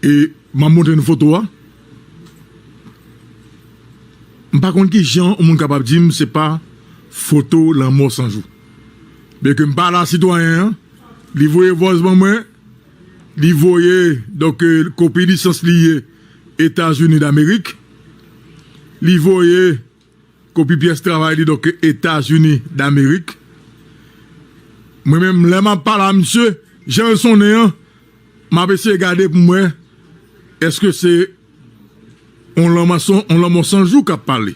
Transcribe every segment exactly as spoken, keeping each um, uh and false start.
E m ap montre nou foto a. M pa konn ki jan yon moun kapab di m se pa foto Lanmò San Jou. Byenke m pa la sitwayen an, li voye vòz ban mwen, li voye, donk, eh, kopi lisans li ye Etazini Damerik, li voye kopi pyès travay li, donk, Etazini Damerik. Mwen menm, lè m ap pale a misye, jan l sonnen an, m ap eseye gade pou m wè, èske se yon lanmò san, yon Lanmò San Jou k ap pale.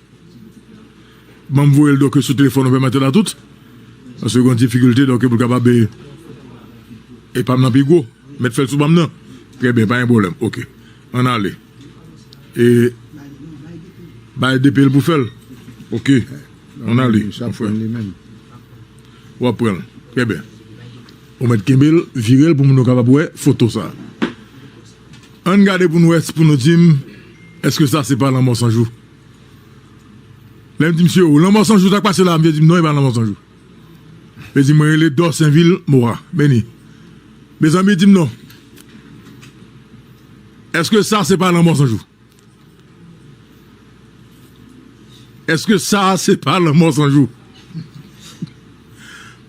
Ban m voye l, donk, sou telefòn opèmatè la tout. Paske gen difikilte, donk, pou l kapab, e, e pa m nan pi gwo. Mèt fè l sou pa m nan. Trè byen, pa gen pwoblèm. Oke. Ann ale. E bay D P l pou fè l. Oke. Ann ale, mon frè. W ap pran l. Trè byen. Ou mèt kenbe l, vire l pou moun yo kapab wè foto sa a. Ann gade pou nou wè, pou nou di m, èske sa se pa Lanmò San Jou? Lè m di misye, "O, Lanmò San Jou, sa k pase la?" Misye di m, "Non, e pa Lanmò San Jou." Misye di, "Mwen rele Dorsenville Mora." Beni. Mezanmi, di m non. Èske sa se pa Lanmò San Jou? Èske sa se pa Lanmò San Jou?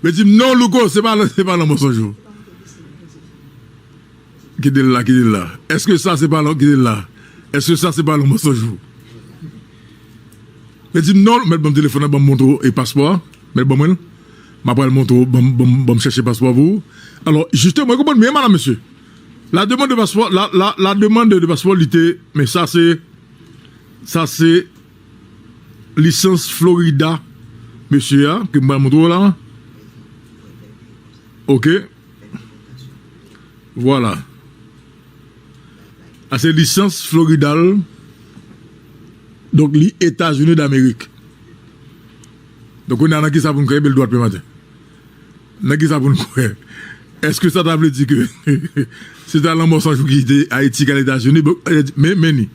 Misye di m, "Non, Louko, se pa, se pa Lanmò San Jou." Kite l la, kite l la. Èske sa se pa, kite l la. Èske sa se pa Lanmò San Jou? Misye di m, "Non, mèt ban m telefòn nan, ban m montre w e paspò a. Mèt ban mwen l. M ap pral montre w, ban m, ban m, ban m chèche paspò a pou ou." Alò, jisteman, ou konprann byen, madam, mesye. La demande de passeport, la, la, la demande de passeport, li te, men sa se, sa se lisans Florida, mesye a, ke m pral montre w la. Oke. Vwala. A se lisans Florida l. Donk, li Etazini Damerik. Donk, kounye a, nan kisa pou n kwè, bèl dwat pè maten? Nan kisa pou n kwè? Èske sa ta vle di ke se ta Lanmò San Jou ki te Ayiti k al Etazini? Bon, eh, men, men ni.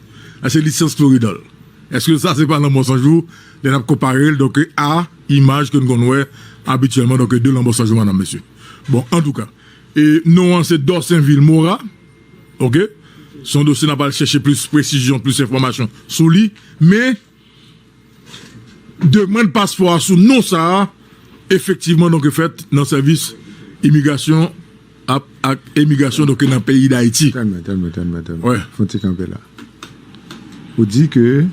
A se lisans Florida l. Èske sa se pa Lanmò San Jou? Lè n ap konpare l, donk, a imaj ke n konn wè abityèlman, donk, de Lanmò San Jou, madam, mesye. Bon, antouka, e non an se Dorsenville Mora, oke? Se yon dosye n ap al chèche plis presizyon, plis enfòmasyon sou li, men demann paspò a sou non sa a, efektivman, donk, fèt nan sèvis imigrasyon ap, ak imigrasyon, donk, nan peyi Dayiti. Tann mwen, tann mwen, tann mwen, tann mwen. Wè. Fè yon ti kanpe la. Ou di ke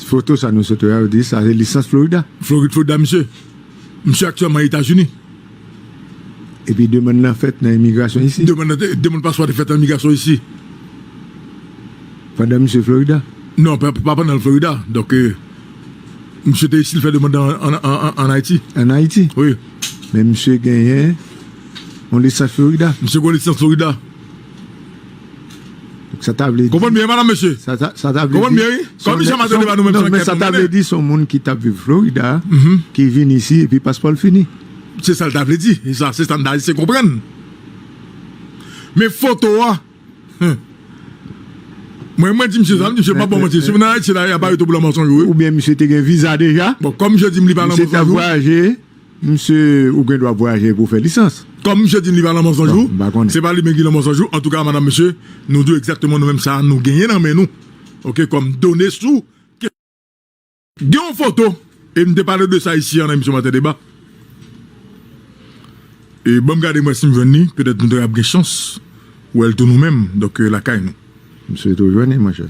foto sa nou sot wè a, ou di sa se lisans Florida. Florid, Florida, misye. Misye aktyèlman Etazini. Epi demann nan fèt nan imigrasyon isi. Demann nan te, demann paspò te fèt nan imigrasyon isi. Pandan misye Florida? Non, pa, pa pandan l Florida. Donk, eh, misye te isi, l fè demann nan an, an, an, an Ayiti. An Ayiti? Wi. Men misye genyen yon lisans Florida. Misye gen yon lisans Florida. Donk, sa ta vle di. Konprann byen, madam, mesye. Sa ta, sa ta vle di. Konprann byen, wi. Kòm jan maten deba nou menm, non, men sa ta vle di, se yon moun ki t ap viv Florida, ki vin isi, epi paspò l fini. Se sa l ta vle di. E sa, se sa n ta eseye konprann. Men foto a, hmm. Mwen, mwen di misye sa, m di misye pa bon manti. Si w nan Ayiti la, y a pa rete pou Lanmò San Jou, wi. Oubyen misye te gen viza deja. Bon, kòm misye di m li pa Lanmò San Jou. Misye t ap vwayaje, misye, ou gen dwa vwayaje pou fè lisans. Kòm misye di m li pa Lanmò San Jou, se pa li menm ki Lanmò San Jou. Antouka, madam, mesye, nou di w egzakteman nou menm sa nou genyen nan men nou. Oke, kòm done sou Gen yon foto, e m te pale de sa isi an nan emisyon Maten Deba. E ban m gade mwen si m jwenn li, petèt nou te ap gen chans wè l tou nou menm, donk, eh, lakay nou. M swete w jwenn li, monchè.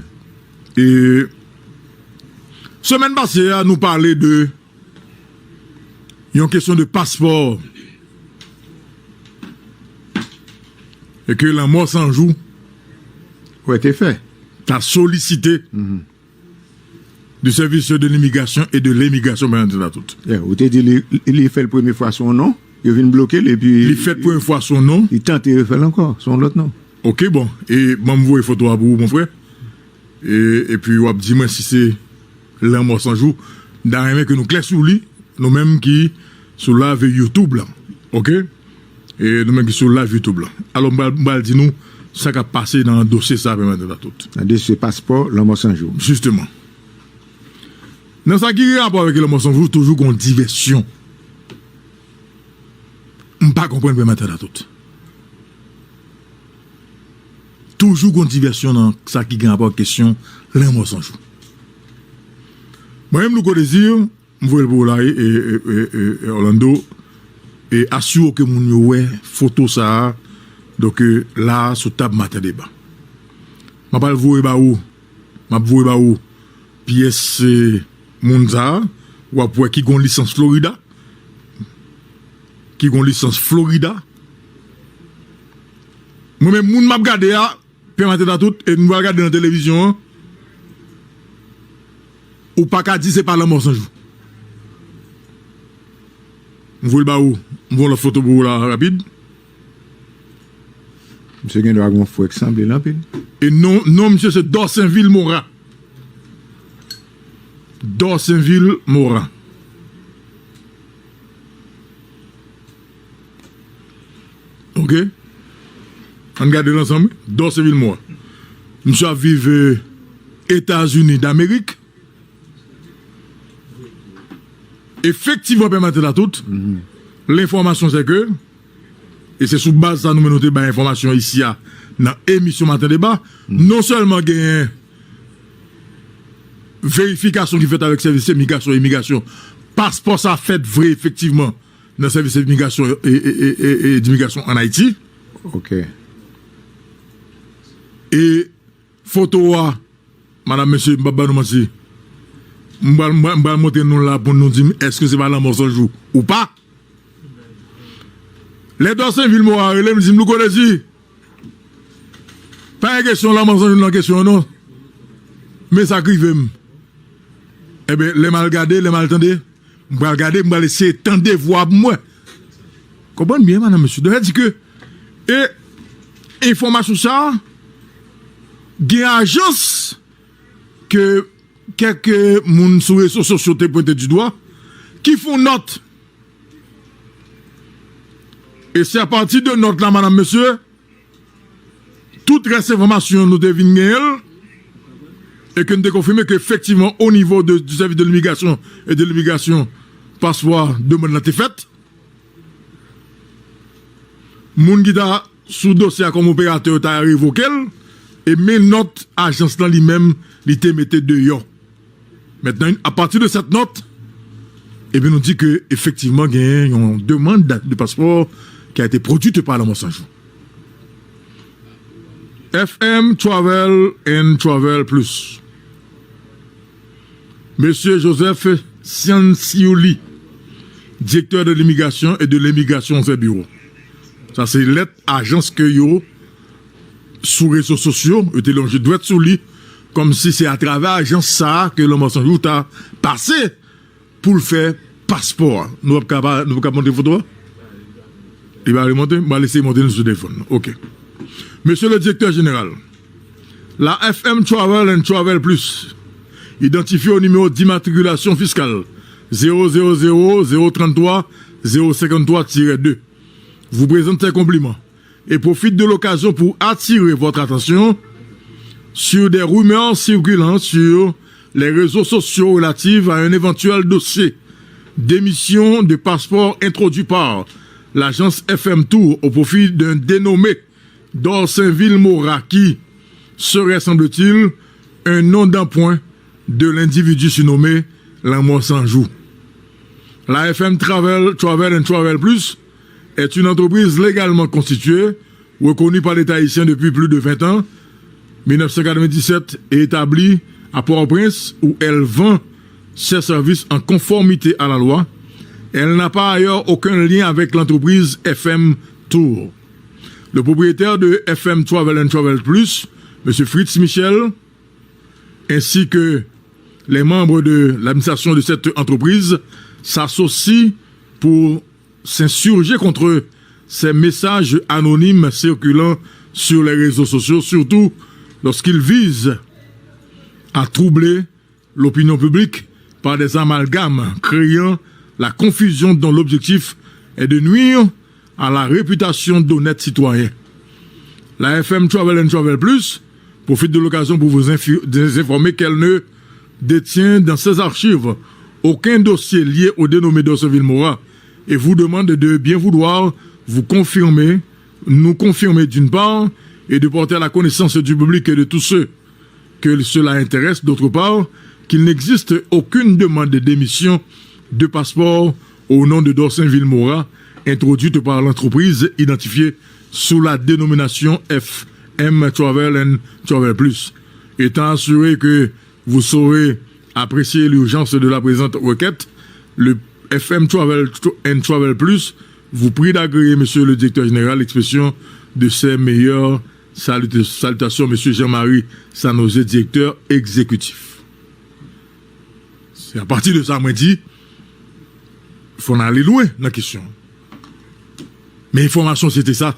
E semèn pase a, nou pale de yon kesyon de paspò. E ke Lanmò San Jou, wè, te fè. Ta solisite du service de l'immigration et de l'immigration, mwen antre la tout. Yeah, ou te di li, li fè l premye fwa sou yon non, yo vin bloke l, epi li fèt premye fwa sou yon non. Li tante refè l ankò, sou yon lòt non. Oke, bon, e ban m voye foto a pou ou, mon frè. E, epi w ap di mwen si se Lanmò San Jou. M ta renmen ke nou klè sou li, nou menm ki sou live YouTube la. Oke? E nou menm ki sou live YouTube la. Alò, m pral, m pral di nou sa k ap pase nan dosye sa a, pèmèt nou la tout. Nan dosye paspò Lanmò San Jou. Jisteman. Nan sa ki gen rapò avèk Lanmò San Jou, toujou gen yon divèsyon. M pa konprann pèmèt la tout. toujou gon divèsyon nan sa ki gen rapò ak kesyon Lanmò San Jou. Mwen menm, Louko Désir, m voye l pou w la, e, e, e, e, e, Orlando, e asire w ke moun yo wè foto sa a, donk, e, la a sou tab Maten Deba. M ap al voye ba ou, m ap voye ba ou pyès, e, moun sa a, w ap wè ki gon lisans Florida, ki gon lisans Florida. Mwen menm, moun m ap gade a, Pè Maten Datout, e nou pral gade nan televizyon an, ou pa ka di se pa Lanmò San Jou. M voye l ba ou, m voye lòt foto pou ou la, rapid. Misye gen dwa gen yon frè k sanble l anpil. E non, non misye se Dorsainville Morin. Dorsainville Morin. Ok? Ann gade l ansanm, wi. Dorsainville Morin. Misye ap viv, e, Etazini Damerik. Efektivman, Pè Maten Datout, lenfòmasyon se ke, e se sou baz sa nou menm nou te bay enfòmasyon isi a nan emisyon Maten Deba, non sèlman genyen verifikasyon ki fèt avèk sèvis imigrasyon e imigrasyon, paspò sa fèt vre efektivman nan sèvis imigrasyon e, e, e, e, e dimigrasyon ann Ayiti. Ok. E foto a, madanm, mesye, m p ap ba nou manti. M pral, m pral, m pral montre nou l la pou nou di m èske se pa Lanmò San Jou ou pa. Lè Dorsainville Morin rele m, li di m, Louko Désir, pa gen kesyon Lanmò San Jou nan kesyon an non. Men sa k rive m. Enben, lè m al gade, lè m al tande, m pral gade, m pral eseye tande vwa pou m wè. Konprann byen, madanm, mesye. Donk, sa di ke, e, enfòmasyon sa a, gen ajans ke kèk moun sou rezo sosyo te pwente di dwa, ki fè yon nòt. E se apati de nòt la, madanm, mesye, tout rès enfòmasyon nou te vin genyen l, e ke n te konfime ke efektivman, o nivo de, du service de l'immigration et de l'immigration, paspò a, demann lan te fèt. Moun ki ta sou dosye a kòm operatè yo ta revoke l, e men nòt ajans lan li menm, li te mete deyò. Maintenant, à partir de cette note, ebyen, nou di ke efektivman genyen yon demande de passeport qui a été produite par Lanmò San Jou. F M Travel and Travel Plus. Mesye Joseph Cianciulli, direktè de limigrasyon e de lemigrasyon, fè biwo. Sa se lèt ajans ke yo sou rezo sosyo, yo te lonje dwèt sou li, kòmsi se atravè ajans sa a ke Lanmò San Jou ta pase pou l fè paspò a. Nou p ap ka, nou p ap ka montre foto a? Li pa vle monte? M pral eseye montre nou sou telefòn. Ok. Mesye le direktè jeneral, la F M Travel and Travel Plus idantifye o nimewo dimatrikilasyon fiskal zéro zéro zéro zéro trente-trois zéro cinquante-trois tiret deux vous présente ses compliments et profite de l'occasion pour attirer votre attention sur des rumeurs circulant sur les réseaux sociaux relatives à un éventuel dossier d'émission de passeport introduit par l'agence F M Tour au profit d'un dénommé Dorsainville Morin, qui serait, semble-t-il, un nom d'emprunt de l'individu surnommé Lanmò San Jou. La F M Travel, Travel and Travel Plus est une entreprise légalement constituée, reconnue par l'État haïtien depuis plus de vingt ans, mille neuf cent quatre-vingt-dix-sept, et établie à Port-au-Prince, où elle vend ses services en conformité à la loi. Elle n'a par ailleurs aucun lien avec l'entreprise F M Tour. Le propriétaire de F M Travel and Travel Plus, Monsieur Fritz Michel, ainsi que les membres de l'administration de cette entreprise, s'associent pour s'insurger contre ces messages anonymes circulant sur les réseaux sociaux, surtout lorsqu'ils visent à troubler l'opinion publique par des amalgames créant la confusion dont l'objectif est de nuire à la réputation d'honnêtes citoyens. La F M Travel and Travel Plus profite de l'occasion pour vous infi-, vous informer qu'elle ne détient dans ses archives aucun dossier lié au dénommé Dorsainville Morin et vous demande de bien vouloir vous confirmer, nous confirmer d'une part, et de porter à la connaissance du public et de tous ceux que cela intéresse, d'autre part, qu'il n'existe aucune demande d'émission de passeport au nom de Dorsainville Mora introduite par l'entreprise identifiée sous la dénomination F M Travel and Travel Plus. Étant assuré que vous saurez apprécier l'urgence de la présente requête, le F M Travel and Travel Plus vous prie d'agréer, Monsieur le Directeur Général, l'expression de ses meilleures salut- salutations, Monsieur Jean-Marie Sanozé, Directeur Exécutif. Se apati de sa mwen di, fò n ale lwen nan kesyon. Men enfòmasyon se te sa.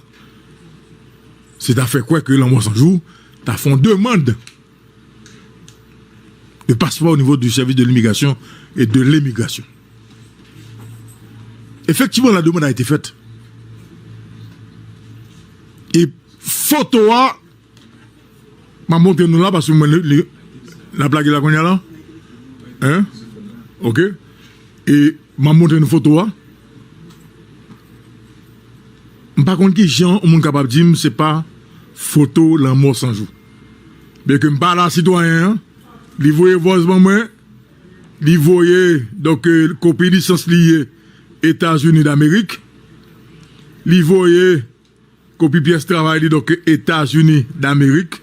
Se ta fè kwè ke Lanmò San Jou ta fè yon demann de passeport au niveau du service de l'immigration et de l'émigration. Effectivement, la demande a été faite. E foto a, m ap montre nou la, paske mwen, li, li, l ap lage la kounye a la. Hein? Ok. E m ap montre nou foto a. M pa konn ki jan yon moun kapab di m se pa foto Lanmò San Jou. Byenke m pa la sitwayen an, li voye vòz ban mwen, li voye, donk, eh, kopi lisans li ye Etazini Damerik, li voye kopi pyès travay li, donk, Etazini Damerik.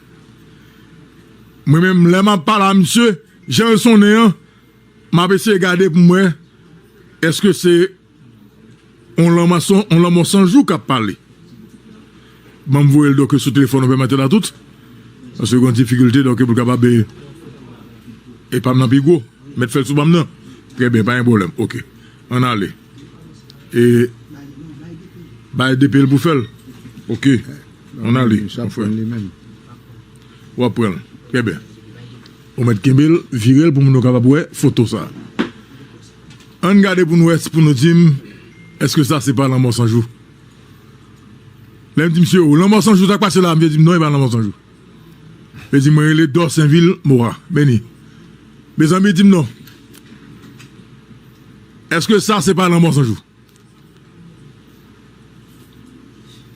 Mwen menm, lè m ap pale a misye, jan l sonnen an, m ap eseye gade pou m wè, èske se yon lanmò san, yon Lanmò San Jou k ap pale. Ban m voye l, donk, sou telefòn opèmatè la tout. Paske gen difikilte, donk, pou l kapab, e, e pa m nan pi gwo. Mèt fè l sou ban m nan. Trè byen, pa gen pwoblèm. Ok. Ann ale. E bay D P l pou fè l. Ok. Ann ale. Sa pran li menm. W ap pran l. Trè byen. Ou mèt kenbe l, vire l pou moun yo kapab wè foto sa. Ann gade pou nou wè, pou nou di m, èske sa se pa Lanmò San Jou? Lè m di misye, "O, Lanmò San Jou, sa k pase la?" Misye di m, "Non, e pa Lanmò San Jou." Misye di, "Mwen rele Dorsainville Mora." Beni. Mezanmi, di m non. Èske sa se pa Lanmò San Jou?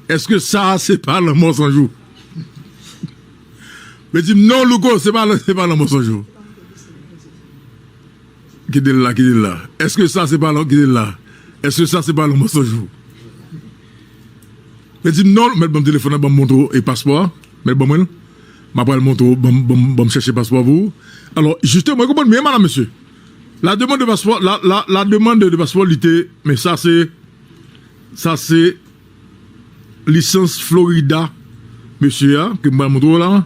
Èske sa se pa Lanmò San Jou? Misye di m, "Non, Louko, se pa, se pa Lanmò San Jou." Kite l la, kite l la. Èske sa se pa Lan-, kite l la. Èske sa se pa Lanmò San Jou? Misye di m, "Non, mèt ban m telefòn nan, ban m montre w e paspò a. Mèt ban mwen l. M ap pral montre w, ban m, ban m, ban m chèche paspò a pou ou." Alò, jisteman, ou konprann byen, madam, mesye. La demande de passeport, la, la, la demande de passeport, li te, men sa se, sa se lisans Florida, mesye a, ke m pral montre w la.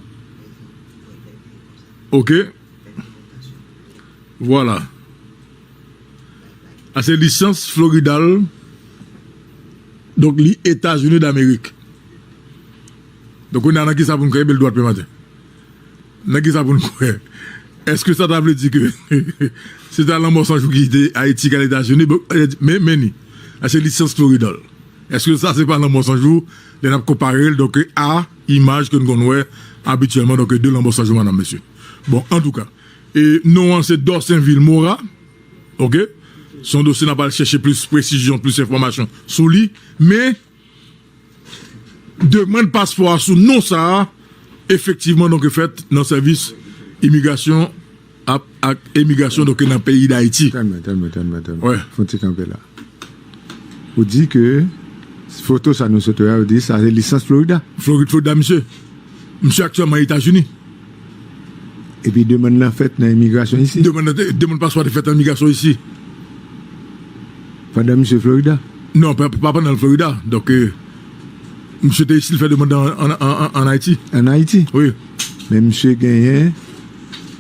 Ok. Vwala. A se lisans Florida l. Donk, li Etazini Damerik. Donk, kounye a, nan kisa pou n kreye bèl dwat pè maten? Nan kisa pou n kwè? Èske sa ta vle di ke se ta Lanmò San Jou ki te Ayiti, k al Etazini? Bon, eh, men, men ni. A se lisans Florida l. Èske sa se pa Lanmò San Jou? Lè n ap konpare l, donk, a imaj ke n konn wè abityèlman, donk, de Lanmò San Jou, madam, mesye. Bon, antouka, e non an se Dorsainville Mora. Ok? Se yon dosye n ap al chèche plis presizyon, plis enfòmasyon sou li. Men, demann paspò a sou non sa a, efektivman, donk, fèt nan sèvis imigrasyon ap, ak emigrasyon, donk, nan peyi Dayiti. Tann mwen, tann mwen, tann mwen, tann mwen. Wè. Fè yon ti kanpe la. Ou di ke foto sa nou sot wè a, ou di sa se lisans Florida. Florida, Florida, misye. Misye aktyèlman Etazini. Epi demann nan fèt nan imigrasyon isi. Demann nan te, demann paspò te fèt nan imigrasyon isi. Pandan misye Florida? Non, pa, pa pandan l Florida. Donk, eh, misye te isi, l fè demann nan an, an, an, an Ayiti. An Ayiti? Wi. Men misye genyen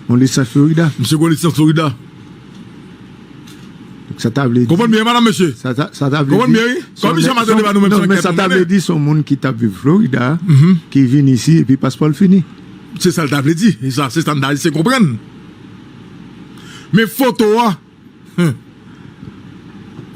yon lisans Florida. Misye gen yon lisans Florida. Donk, sa ta vle di, konprann byen, madam, mesye? Sa ta, sa ta vle di, konprann byen, wi. Kòm misye maten deba nou menm, non, men sa ta vle di, se yon moun ki t ap viv Florida, ki vin isi, epi paspò l fini. Se sa l ta vle di. E sa, se sa m ta eseye konprann. Men foto a, hmm.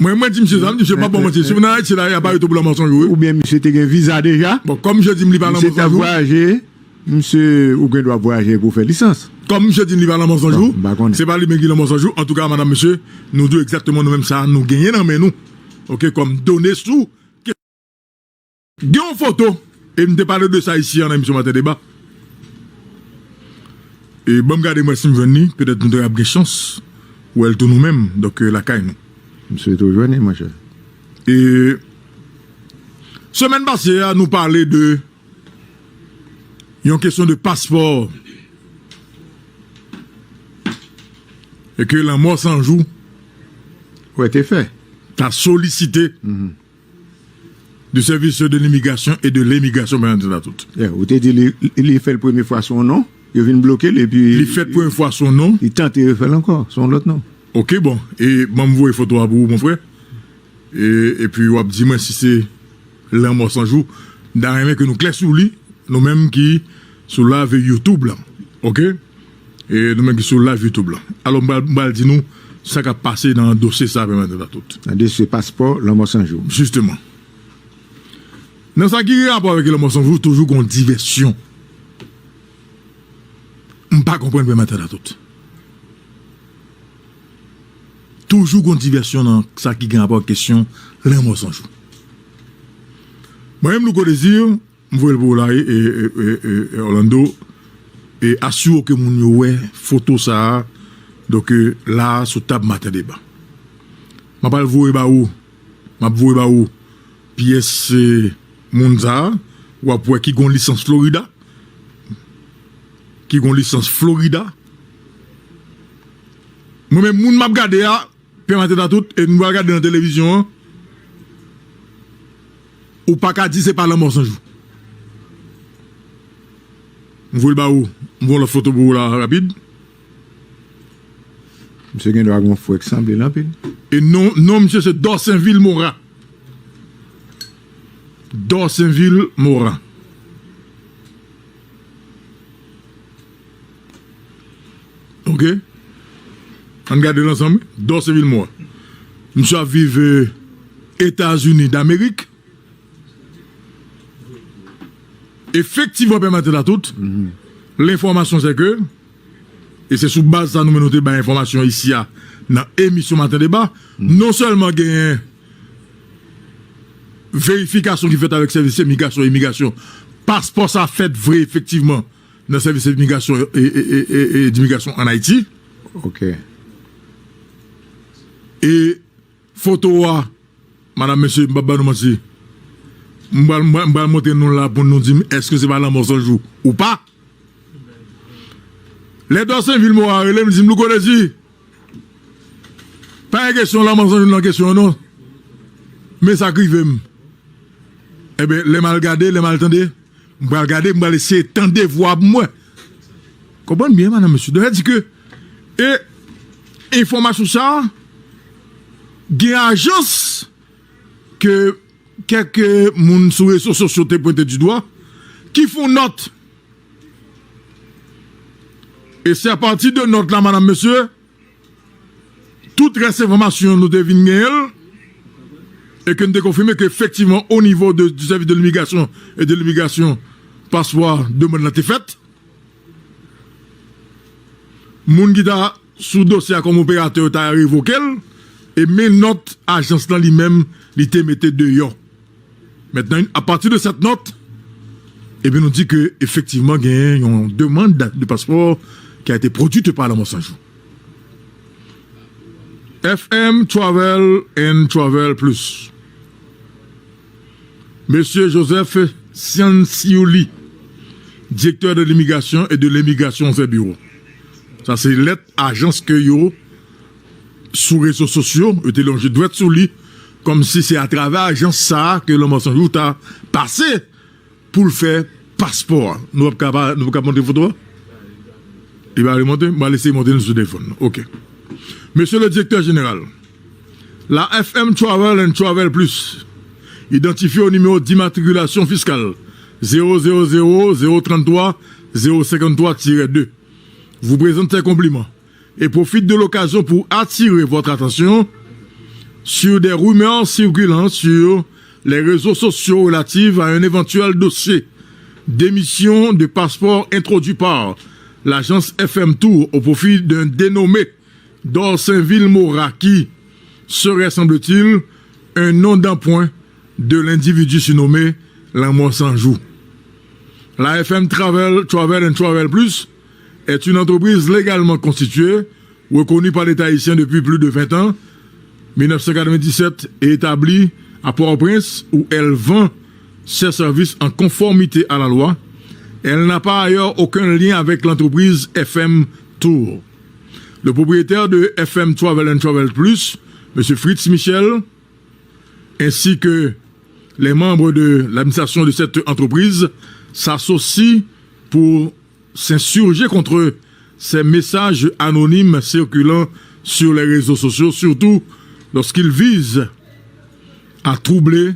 Mwen, mwen di misye sa, m di misye, m pa ba w manti. Si w nan Ayiti la, y a pa rete pou Lanmò San Jou, wi. Oubyen misye te gen viza deja. Bon, kòm misye di m li pa Lanmò San Jou. Misye t ap vwayaje, misye, ou gen dwa vwayaje pou fè lisans. Kòm misye di m li pa Lanmò San Jou, se pa li menm ki Lanmò San Jou. Antouka, madam, mesye, nou di w egzakteman nou menm sa nou genyen nan men nou. Ok, kòm done sou Gen yon foto, E m te pale de sa isi a nan emisyon Maten Deba. E ban m gade m wè si m jwenn li, petèt nou te ap gen chans wè l tou nou menm, donk, e, lakay nou. M swete w jwenn li, monchè. E semèn pase a, nou pale de yon kesyon de paspò e ke Lanmò San Jou wè te fè, ta solisite du service de l'immigration et de l'émigration, Bernadette Latout. Yeah, ou te di li, li fè l premye fwa sou yon non, yo vin bloke l, epi li fèt premye fwa sou yon non, li tante refè l ankò sou yon lòt non. Ok, bon, e ban m voye foto a pou ou, mon frè. E, epi w ap di mwen si se Lanmò San Jou. M ta renmen ke nou klè sou li, nou menm ki sou live YouTube la. Ok? E nou menm ki sou live YouTube la. Alò, m pral, m pral di nou sa k ap pase nan dosye sa, Bernadette Latout. Nan dosye paspò Lanmò San Jou. Jisteman. Nan sa ki gen rapò avèk Lanmò San Jou, toujou gon divèsyon. M pa konprann Bernadette Latout. Toujou gon divèsyon nan sa ki gen rapò ak kesyon Lanmò San Jou. Mwen menm, Louko Désir, m voye l pou ou la, e, e, e, e, e, Orlando, e asire w ke moun yo wè foto sa a, donk, e, la a sou tab Maten Deba. M ap al voye ba ou, m ap voye ba ou pyès, e, moun sa a, w ap wè ki gon lisans Florida, ki gon lisans Florida. Mwen menm, moun m ap gade a, Bernadette Latout, e nou pral gade nan televizyon an, ou pa ka di se pa Lanmò San Jou. M voye l ba ou, m voye lòt foto pou ou la, rapid. Misye gen dwa gen yon frè k sanble l anpil. E non, non misye se Dorsainville Morin. Dorsainville Morin. Ok? Ann gade l ansanm, wi. Dorsainville Morin. Misye ap viv, e, Etazini Damerik. Efektivman, Bernadette Latout, lenfòmasyon se ke, e se sou baz sa nou menm nou te bay enfòmasyon isi a nan emisyon Maten Deba, non sèlman genyen verifikasyon ki fèt avèk sèvis imigrasyon, imigrasyon, paspò sa fèt vre efektivman nan sèvis imigrasyon e, e, e, e, e dimigrasyon ann Ayiti. Ok. E foto a, madanm, mesye, m p ap ba nou manti. M pral, m pral, m pral montre nou l la pou nou di m èske se pa Lanmò San Jou ou pa. Lè Dorsainville Morin rele m, di m, Louko Désir, pa gen kesyon Lanmò San Jou nan kesyon an non. Men sa k rive m. Enben, lè m al gade, lè m al tande, m pral gade, m pral eseye tande vwa pou m wè. Konprann byen, madanm, mesye. Donk, sa di ke, e, enfòmasyon sa a, gen ajans ke kèk moun sou rezo sosyo te pwente di dwa, ki fè yon nòt. E se apati de nòt la, madanm, mesye, tout rès enfòmasyon nou te vin genyen l, e ke n te konfime ke efektivman, o nivo de, du service de l'immigration et de l'immigration, paspò demann lan te fèt. Moun ki ta sou dosye a kòm operatè, yo ta revoke l, e men nòt ajans lan li menm, li te mete deyò. Maintenant, à partir de cette note, epi nou di ke efektivman genyen yon demande de passeport qui a été produite par Lanmò San Jou. F M Travel and Travel Plus. Mesye Joseph Cianciulli, direktè de limigrasyon e de lemigrasyon, fè biwo. Sa se lèt ajans ke yo sou rezo sosyo, yo te lonje dwèt sou li, kòmsi se atravè ajans sa a ke Lanmò San Jou ta pase pou l fè paspò a. Nou p ap ka, nou p ap ka montre foto a? Li pa vle monte? M pral eseye montre l sou telefòn nan. Ok. Monsieur le directeur général, la F M Travel and Travel Plus, identifié au numéro d'immatriculation fiscale zéro zéro zéro zéro trente-trois zéro cinquante-trois tiret deux, vous présente ses compliments et profite de l'occasion pour attirer votre attention sur des rumeurs circulant sur les réseaux sociaux relatives à un éventuel dossier d'émission de passeport introduit par l'agence F M Tour au profit d'un dénommé Dorsainville Morin, qui serait, semble-t-il, un nom d'emprunt de l'individu surnommé Lanmò San Jou. La F M Travel, Travel and Travel Plus est une entreprise légalement constituée, reconnue par l'État haïtien depuis plus de vingt ans, mille neuf cent quatre-vingt-dix-sept, et établie à Port-au-Prince, où elle vend ses services en conformité à la loi. Elle n'a par ailleurs aucun lien avec l'entreprise F M Tour. Le propriétaire de F M Travel and Travel Plus, monsieur Fritz Michel, ainsi que les membres de l'administration de cette entreprise s'associent pour s'insurger contre ces messages anonymes circulant sur les réseaux sociaux, surtout lorsqu'ils visent à troubler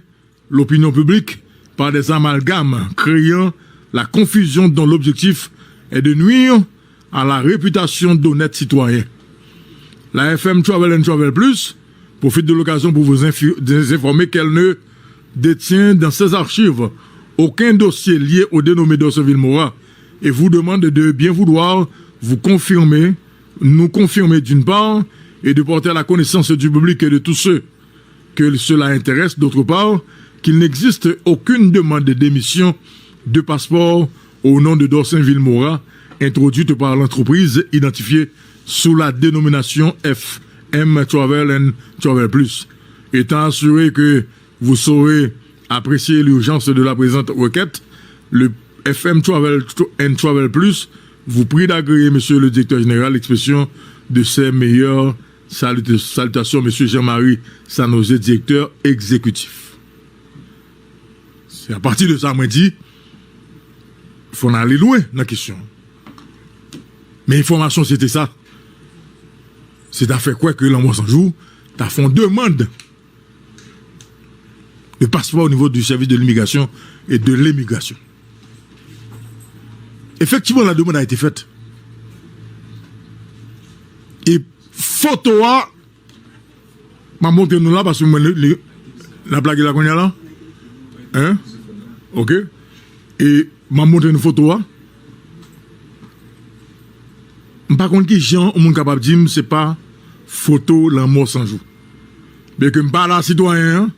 l'opinion publique par des amalgames créant la confusion dont l'objectif est de nuire à la réputation d'honnêtes citoyens. La F M Travel and Travel Plus profite de l'occasion pour vous infi- vous informer qu'elle ne détient dans ses archives aucun dossier lié au dénommé Dorceville Mora et vous demande de bien vouloir vous confirmer, nous confirmer d'une part, et de porter à la connaissance du public et de tous ceux que cela intéresse, d'autre part, qu'il n'existe aucune demande d'émission de passeport au nom de Dorceville Mora introduite par l'entreprise identifiée sous la dénomination F M Travel and Travel Plus. Étant assuré que vous saurez apprécier l'urgence de la présente requête, le F M Travel and Travel Plus vous prie d'agréer, monsieur le directeur général, l'expression de ses meilleures salut- salutations, monsieur Jean-Marie Sanozé, directeur exécutif. Se apati de sa mwen di, fò n ale lwen nan kesyon. Men enfòmasyon se te sa. Se ta fè kwè ke Lanmò San Jou ta fè yon demann de paspò o nivo di sèvis de limigrasyon e de lemigrasyon. Efektivman, la demande a été faite. E foto a, m ap montre nou la, paske mwen, li, li, n ap lage la kounye a la. Hein? Ok. E m ap montre nou foto a. M pa konn ki jan yon moun kapab di m se pa foto Lanmò San Jou. Byenke m pale a sitwayen an,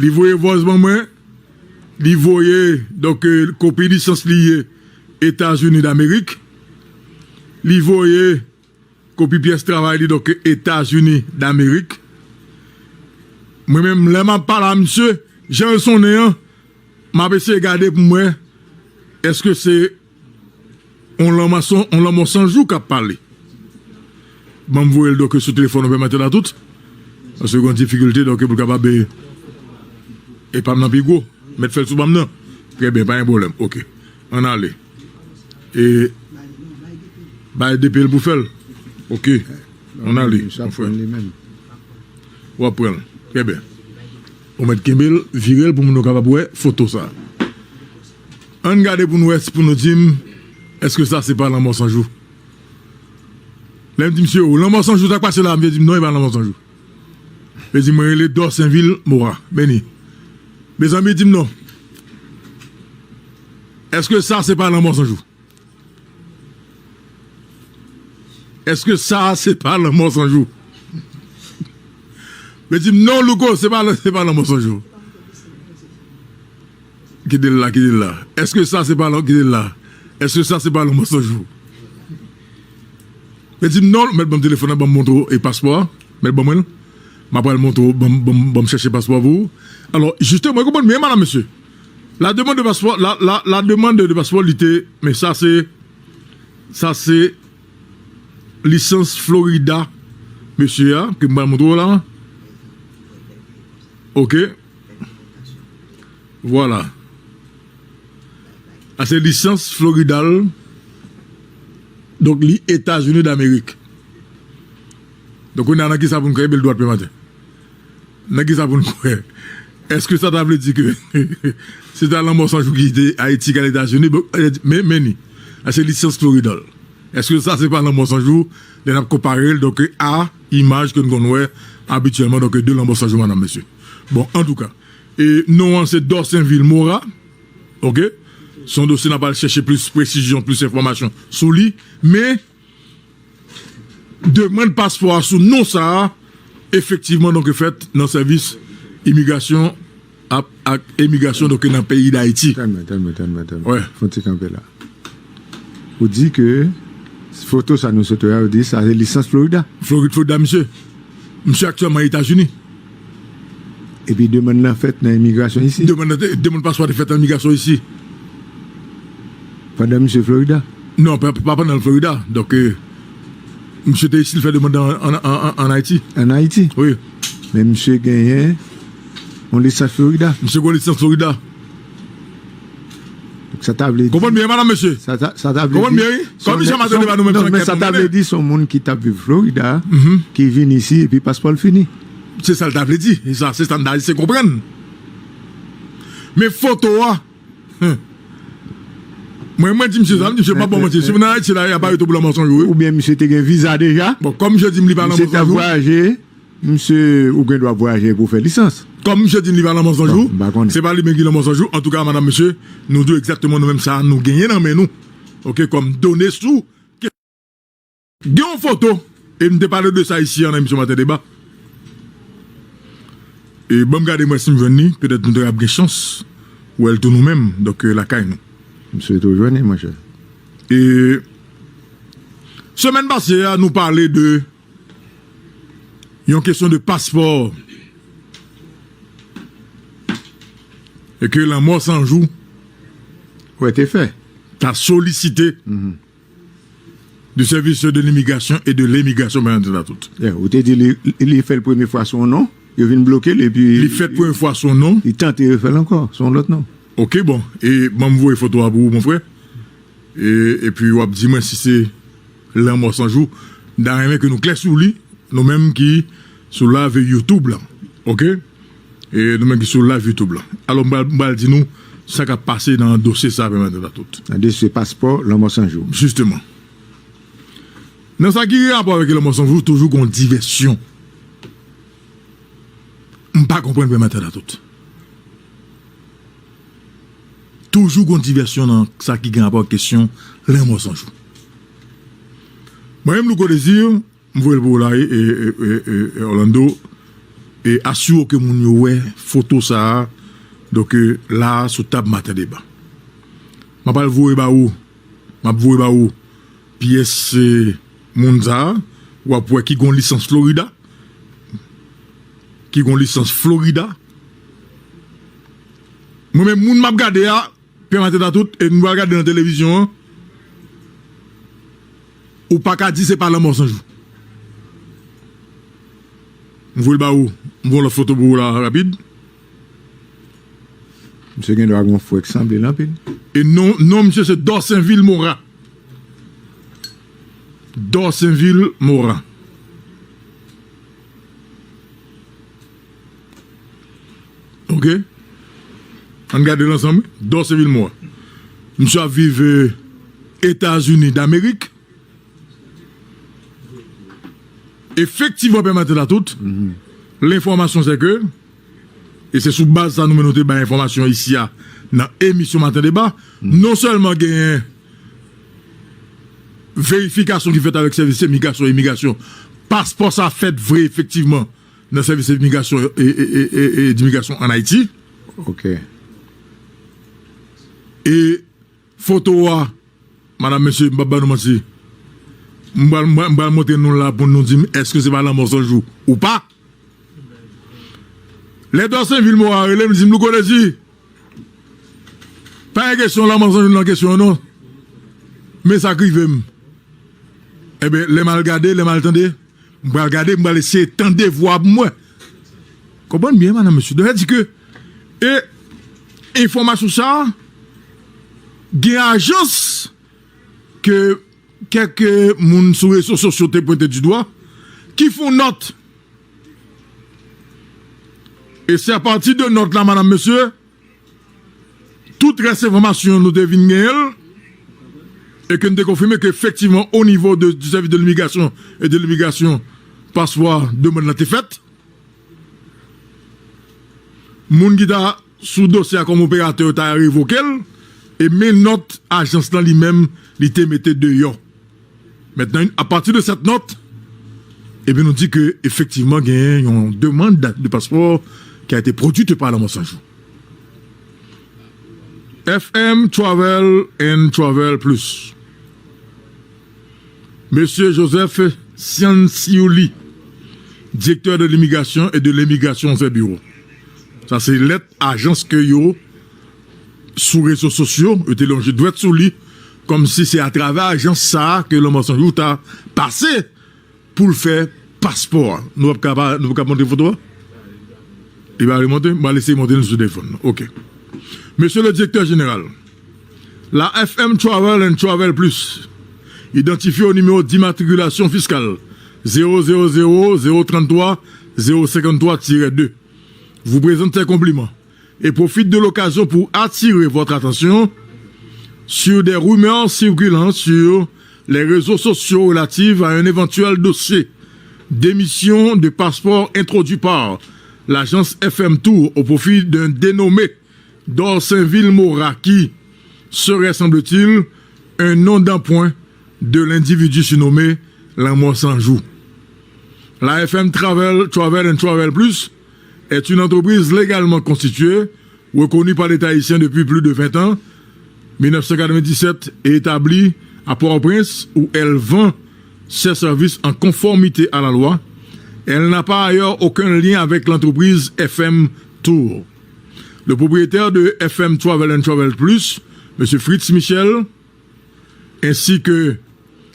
li voye vòz ban mwen, li voye, donk, eh, kopi lisans li ye Etazini Damerik, li voye kopi pyès travay li, donk, Etazini Damerik. Mwen menm, lè m ap pale a misye, jan l sonnen an, m ap eseye gade pou m wè, èske se yon lanmò san, yon Lanmò San Jou k ap pale. Ban m voye l, donk, sou telefòn opèmatè la tout. Paske gen difikilte, donk, pou l kapab, e, e pa m nan pi gwo. Mèt fè l sou pa m nan. Trè byen, pa gen pwoblèm. Ok. Ann ale. E, bay D P L pou fè l. Ok. Ann ale, mon frè. W ap pran l. Trè byen. Ou mèt kenbe l, vire l pou moun yo kapab wè foto sa. Ann gade pou nou wè, pou nou di m, èske sa se pa Lanmò San Jou? Lè m di misye, "O, Lanmò San Jou, sa k pase la?" Misye di m, "Non, e pa Lanmò San Jou." Misye di, "Mwen rele Dorceville Mora." Beni. Mezanmi, di m non. Èske sa se pa Lanmò San Jou? Èske sa se pa Lanmò San Jou? Misye di m, "Non, Louko, se pa, se pa Lanmò San Jou." Kite l la, kite l la. Èske sa se pa, kite l la. Èske sa se pa Lanmò San Jou? Misye di m, "Non, mèt ban m telefòn nan, ban m montre w e paspò a. Mèt ban mwen l. M ap pral montre w, ban m, ban m, ban m chèche paspò a pou ou." Alò, jisteman, konprann byen, madam, mesye. La demande de passeport, la, la, la demande de passeport, li te, men sa se, sa se lisans Florida, mesye a, ke m pral montre w la. Ok. Vwala. A se lisans Florida l. Donk, li Etazini Damerik. Donk, kounye a, nan ki sa pou n kreye bèl dwat pè maten? Nan ki sa pou n kwè? Èske sa ta vle di ke se ta Lanmò San Jou ki te Ayiti, k al Etazini? Bon, men, men ni. A se lisans Florida l. Èske sa se pa Lanmò San Jou? Lè n ap konpare l, donk, a imaj ke n konn wè abityèlman, donk, de Lanmò San Jou, madam, mesye. Bon, antouka, e non an se Dorceville Mora. Ok? Se yon dosye n ap al chèche plis presizyon, plis enfòmasyon sou li. Men, demann paspò a sou non sa a, efektivman, donk, fèt nan sèvis imigrasyon ap ak imigrasyon, donk nan peyi Dayiti. Tann mwen, tann mwen, tann mwen, tann mwen. Wè. Fè yon ti kanpe la. Ou di ke foto sa nou sot wè a, ou di sa se lisans Florida. Florid, Florida, misye. Misye aktyèlman Etazini. Epi demann nan fèt nan imigrasyon isi. Demann nan te, demann paspò te fèt nan imigrasyon isi. Pandan misye Florida? Non, pa, pa pandan l Florida. Donk, eh, misye te isi, l fè demann nan an, an, an, an Ayiti. An Ayiti? Wi. Men misye genyen yon lisans Florida. Misye gen yon lisans Florida. Donk, sa ta vle di. Konprann byen, madanm, mesye. Sa ta, sa ta vle di. Konprann byen, wi. Kòm misye Maten Deba nou menm, non, men sa ta vle di se yon moun ki t ap viv Florida, ki vin isi epi paspò l fini. Se sa l ta vle di. E sa, se sa n ta eseye konprann. Men foto a, hmm. Mwen, mwen di misye sa, m di misye pa bon manti. Si w nan Ayiti la, y a pa rete pou lanmò san jou, wi. Oubyen misye te gen viza deja. Bon, kòm misye di m li pa lanmò san jou. Misye t ap vwayaje, misye, ou gen dwa vwayaje pou fè lisans. Kòm misye di m li pa lanmò san jou, se pa li menm ki lanmò san jou. Antouka, madanm, mesye, nou di w egzakteman nou menm sa nou genyen nan men nou. Oke, kòm done sou Gen yon foto, e m te pale de sa isi an nan emisyon Maten Deba. E ban m gade mwen si m jwenn li, petèt nou te ap gen chans wè l tou nou menm, donk, eh, lakay nou. M swete w jwenn li, monchè. E semèn pase a, nou pale de yon kesyon de paspò. E ke lanmò san jou, wè, te fè. Ta solisite du service de l'immigration et de l'émigration, Bernard Latout. Yeah, ou te di li, li fè l premye fwa sou yon non, yo vin bloke l, epi li fèt premye fwa sou yon non. Li tante refè l ankò, sou yon lòt non. Ok, bon, e ban m voye foto a pou ou, mon frè. E, epi w ap di mwen si se lanmò san jou. M ta renmen ke nou klè sou li, nou menm ki sou live YouTube la. Ok? E nou menm ki sou live YouTube la. Alò, m pral, m pral di nou sa k ap pase nan dosye sa, Bernard Latout. Nan dosye paspò lanmò san jou. Jisteman. Nan sa ki gen rapò avèk lanmò san jou, toujou gon divèsyon. M pa konprann Bernard Latout. Toujou gon divèsyon nan sa ki gen rapò ak kesyon lanmò san jou. Mwen menm, Louko Désir, m voye l pou w la, e, e, e, e, e, Orlando, e asire w ke moun yo wè foto sa a, donk, e, la a, sou tab Maten Deba. M ap al voye ba ou, m ap voye ba ou pyès, e, moun sa a, w ap wè ki gon lisans Florida, ki gon lisans Florida. Mwen menm, moun m ap gade a, Pè Maten Latout, e nou pral gade nan televizyon an, ou pa ka di se pa lanmò san jou. M voye l ba ou, m voye lòt foto pou ou la, rapid. Misye gen dwa gen yon fwè k sanble l anpil. E non, non misye se Dorsainville Morin. Dorsainville Morin. Ok? Ann gade l ansanm, wi. Dorsainville Morin. Misye ap viv, eh, Etazini Damerik. Efektivman, Pè Maten Latout, lenfòmasyon se ke, e se sou baz sa nou menm nou te bay enfòmasyon isi a nan emisyon Maten Deba, non sèlman genyen verifikasyon ki fèt avèk sèvis imigrasyon, imigrasyon, paspò sa fèt vre efektivman nan sèvis imigrasyon, e, e, e, e, e, dimigrasyon ann Ayiti. Ok. E foto a, madanm, mesye, m p ap ba nou manti. M pral, m pral, m pral montre nou la pou nou di m èske se pa lanmò san jou ou pa. Lè Dorsainville Morin rele m, di m, Louko Désir, pa gen kesyon lanmò san jou nan kesyon an non. Men sa k rive m. Enben, lè m al gade, lè m al tande, m pral gade, m pral eseye tande vwa pou m wè. Konprann byen, madanm, mesye. Donk, sa di ke, e, enfòmasyon sa a, gen ajans ke kèk moun sou rezo sosyo te pwente di dwa, ki fè yon nòt. E se apati de nòt la, madanm, mesye, tout rès enfòmasyon nou te vin genyen l, e ke n te konfime ke efektivman, o nivo de, du service de l'immigration et de l'immigration, paspò demann lan te fèt. Moun ki ta sou dosye a kòm operatè yo ta revoke l, e men nòt ajans lan li menm, li te mete deyò. Maintenant, à partir de cette note, ebyen, nou di ke efektivman genyen yon demande de passeport qui a été produite par lanmò san jou. F M Travel and Travel Plus. Mesye Joseph Cianciulli, direktè de limigrasyon e de lemigrasyon, fè biwo. Sa se lèt ajans ke yo sou rezo sosyo, yo te lonje dwèt sou li, kòmsi se atravè ajans sa a ke Lanmò San Jou ta pase pou l fè paspò a. Nou p ap ka, nou p ap ka montre foto a? Li pa vle montre? M pral eseye montre l sou telefòn nan. Ok. Mesye le direktè jeneral, la F M Travel and Travel Plus, idantifye o nimewo dimatrikilasyon fiskal zewo zewo zewo zewo tranntrwa zewo senkanntwa tirè de, vous présente ses compliments et profite de l'occasion pour attirer votre attention sur des rumeurs circulant sur les réseaux sociaux relatives à un éventuel dossier d'émission de passeport introduit par l'agence F M Tour au profit d'un dénommé Dorsainville Mora qui serait, semble-t-il, un nom d'emprunt de l'individu surnommé Lanmò San Jou. La F M Travel, Travel and Travel Plus est une entreprise légalement constituée, reconnue par l'État haïtien depuis plus de vingt ans, mille neuf cent quatre-vingt-dix-sept, et établie à Port-au-Prince, où elle vend ses services en conformité à la loi. Elle n'a par ailleurs aucun lien avec l'entreprise F M Tour. Le propriétaire de F M Travel and Travel Plus, Monsieur Fritz Michel, ainsi que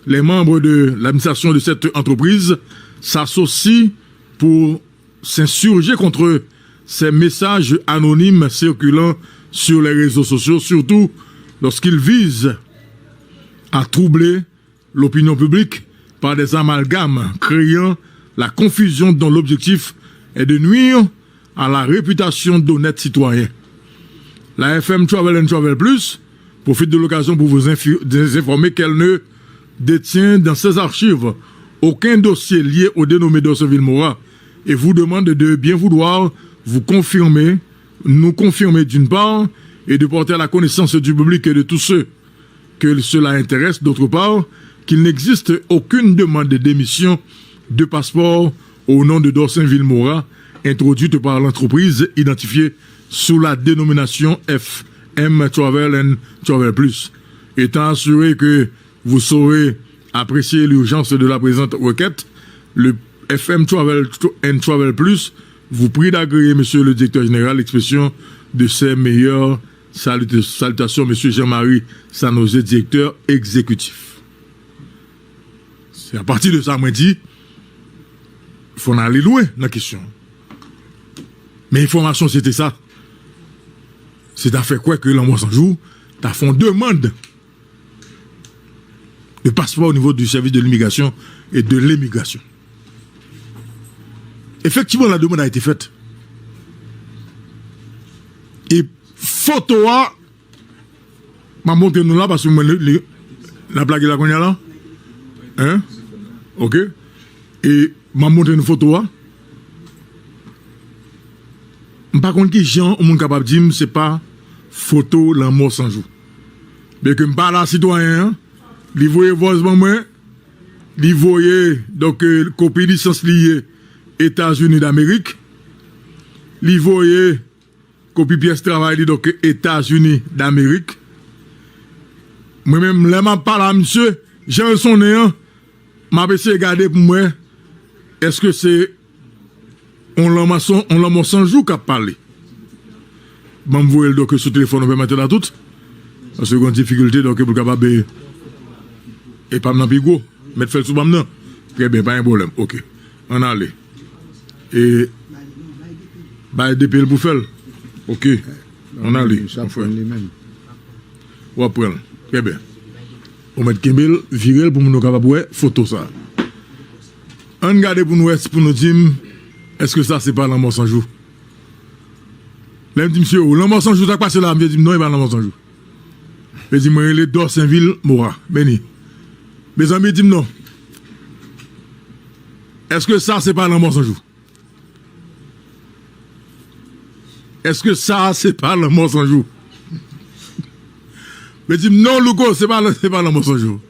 les membres de l'administration de cette entreprise s'associent pour s'insurger contre ces messages anonymes circulant sur les réseaux sociaux, surtout lorsqu'ils visent à troubler l'opinion publique par des amalgames créant la confusion dont l'objectif est de nuire à la réputation d'honnêtes citoyens. La F M Travel and Travel Plus profite de l'occasion pour vous infi- vous informer qu'elle ne détient dans ses archives aucun dossier lié au dénommé Dorsainville Mora et vous demande de bien vouloir vous confirmer, nous confirmer d'une part, et de porter à la connaissance du public et de tous ceux que cela intéresse, d'autre part, qu'il n'existe aucune demande d'émission de passeport au nom de Dorsainville Mora introduite par l'entreprise identifiée sous la dénomination F M Travel and Travel Plus. Étant assuré que vous saurez apprécier l'urgence de la présente requête, le F M Travel and Travel Plus vous prie d'agréer, Monsieur le Directeur Général, l'expression de ses meilleures salut- salutations, Monsieur Jean-Marie Sanozé, Directeur Exécutif. Se apati de sa mwen di, fò n ale lwen nan kesyon. Men enfòmasyon se te sa. Se ta fè kwè ke Lanmò San Jou ta fè yon demann de paspò o nivo du service de l'immigration et de l'émigration. Effectivement, la demande a été faite. E foto a, m ap montre nou la, paske mwen, li, li, l ap lage la kounye a la. Hein? Ok. E m ap montre nou foto a. M pa konn ki jan yon moun kapab di m se pa foto Lanmò San Jou. Byenke m pa la sitwayen an, li voye vòz ban mwen, li voye, donk, eh, kopi lisans li ye Etazini Damerik, li voye kopi pyès travay li, donk, Etazini Damerik. Mwen menm, lè m ap pale a misye, jan l sonnen an, m ap eseye gade pou m wè, èske se yon lanmò san, yon Lanmò San Jou k ap pale. Ban m voye l, donk, sou telefòn opèmatè la tout. Paske gen difikilte, donk, pou l kapab, e, e pa m nan pi gwo. Mèt fè l sou pa m nan. Trè byen, pa gen pwoblèm. Ok. Ann ale. E bay depi l pou fè l. Ok. Ann ale, monchè. W ap pran l. Trè byen. Ou mèt kenbe l, vire l pou moun yo kapab wè foto sa. Ann gade pou nou wè, pou nou di m, èske sa se pa Lanmò San Jou? Lè m di misye, "O, Lanmò San Jou, sa k pase la?" Misye di m, "Non, e pa Lanmò San Jou." Misye di, "Mwen rele Dorsainville Mora." Beni. Mezanmi, di m non. Èske sa se pa Lanmò San Jou? Èske sa se pa Lanmò San Jou? Misye di m, "Non, Louko, se pa, se pa Lanmò San Jou."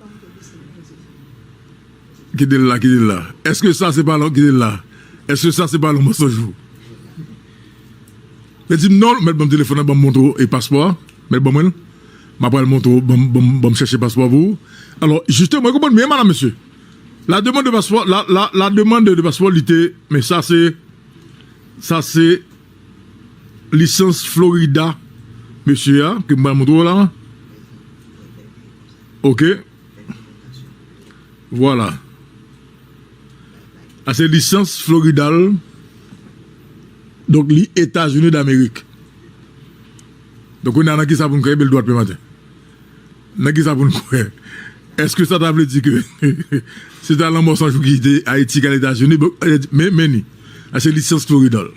Kite l la, kite l la. Èske sa se pa, kite l la. Èske sa se pa Lanmò San Jou? Misye di m, "Non," mèt ban m telefòn nan, ban m montre w e paspò a. Mèt ban mwen l. M ap pral montre w, ban m- ban m- ban m chèche paspò pou ou. Alò, jisteman, ou konprann byen, madanm, mesye. La demande de passeport, la, la, la demande de passeport, li te, men sa se, sa se lisans Florida, mesye a, ke m pral montre w la. Ok. Vwala. Sa se lisans Florida l. Donk, li Etazini Damerik. Donk, kounye a, nan kisa pou n kwè, bèl dwat pè maten? Nan kisa pou n kwè? Èske sa ta vle di ke se ta Lanmò San Jou ki te Ayiti k al Etazini? Bon, eh, men, men ni. Sa se lisans Florida l.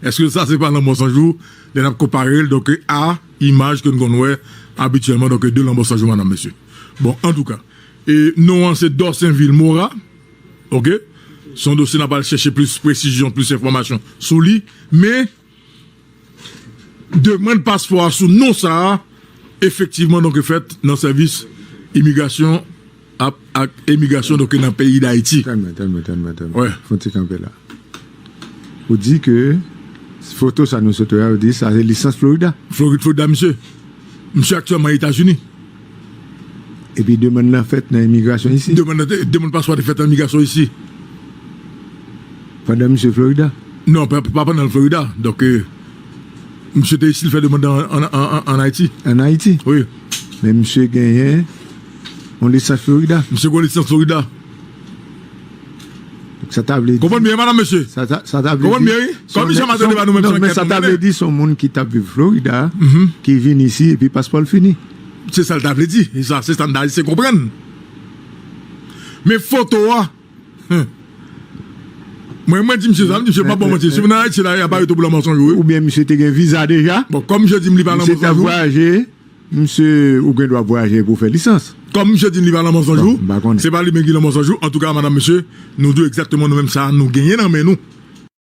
Èske sa se pa Lanmò San Jou? Lè n ap konpare l, donk, a imaj ke n konn wè abityèlman, donk, de Lanmò San Jou, madanm, mesye. Bon, antouka, e non an se Dorsainville Mora. Ok? Se yon dosye n ap al chèche plis presizyon, plis enfòmasyon sou li. Men, demann paspò a sou non sa a, efektivman, donk, fèt nan sèvis imigrasyon ap- ak emigrasyon, donk, nan peyi Dayiti. Tann mwen, tann mwen, tann mwen, tann mwen. Wè. Fè yon ti kanpe la. Ou di ke foto sa nou sot wè a, ou di sa se lisans Florida. Florida, Florida, misye. Misye aktyèlman Etazini. Epi demann nan fèt nan imigrasyon isi. Demann nan te- demann paspò te fèt nan imigrasyon isi. Pandan misye Florida? Non, pa, pa pandan l Florida. Donk, eh, misye te isi, l fè demann nan an, an, an, an Ayiti. An Ayiti? Wi. Men misye genyen yon lisans Florida. Misye gen yon lisans Florida. Donk, sa ta vle di Konprann byen, madanm, mesye? Sa ta, sa ta vle Konprann di byen, wi? Kòm misye maten deba nou menm non, san men sa ta vle di se yon moun ki t ap viv Florida, ki vin isi epi paspò l fini. Se sa l ta vle di. E sa, se sa n ta eseye konprann. Men foto a, hmm. Mwen, mwen di misye sa, m di misye pa bon manti. Si w nan Ayiti la, y a pa reto pou Lanmò San Jou, wi. Oubyen misye te gen viza deja. Bon, kòm misye di m li pa Lanmò San Jou. Misye t ap vwayaje, misye, ou gen dwa vwayaje pou fè lisans. Kòm misye di m li pa Lanmò San Jou, se pa li menm ki Lanmò San Jou. Antouka, madanm, mesye, nou di w egzakteman nou menm sa nou genyen nan men nou.